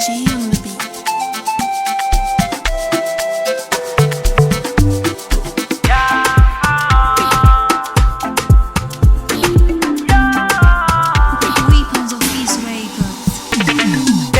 G on the beat. Weapons of Peace Records.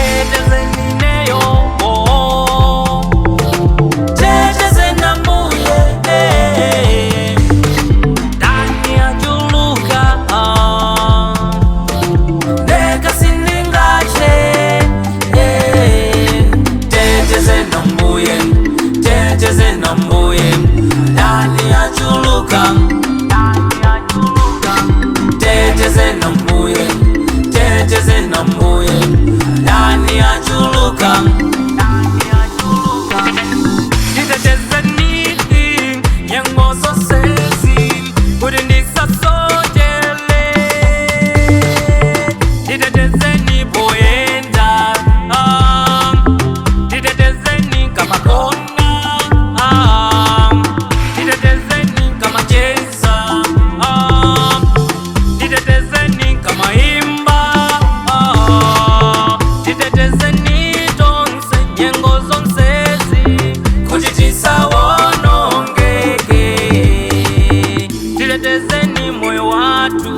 Titetezeni moyo watu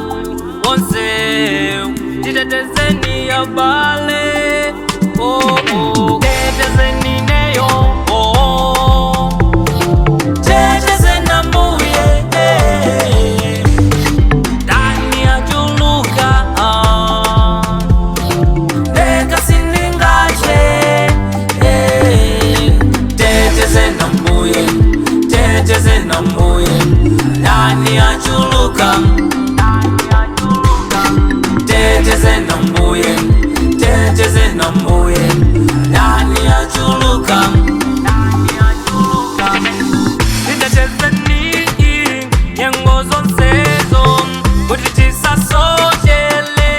wonse, titetezeni abale, oh, oh. Tetezeni neyo, oh, oh. Tetezeni ambuye, eh. Dani achuluka, ah. Ndeka siningache, eh. Tetezeni ambuye, tetezeni ambuye, Dani achuluka, tetezeni ambuye, tetezeni ambuye, Dani achuluka, titetezeni nyengo zonsezo kuti tisasochele,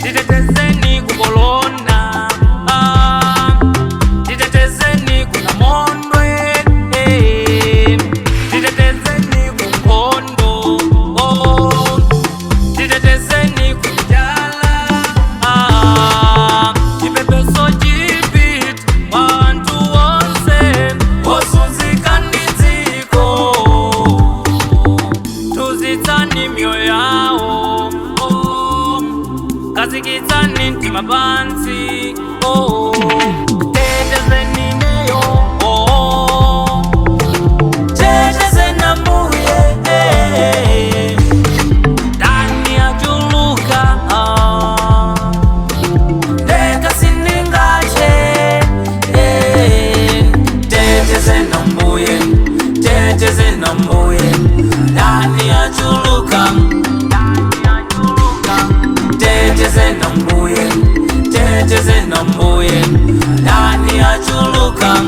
titetezeni kukolona, ah, titetezeni kunamondwe, eh, titetezeni kunkhondo, oh, titetezeni kunjala, ah, chipepeso chipit bantu wonse osuzika ndi dziko, tuzitsani mioyo yawo, oh, kazikitsani mtima pansi, oh, tetezeni neyo, oh, tetezeni ambuye, eh, Dani achuluka, ah, ndeka siningache, eh, tetezeni ambuye, tetezeni ambuye, Dani achuluka, tetezeni ambuye, tetezeni ambuye, Dani achuluka.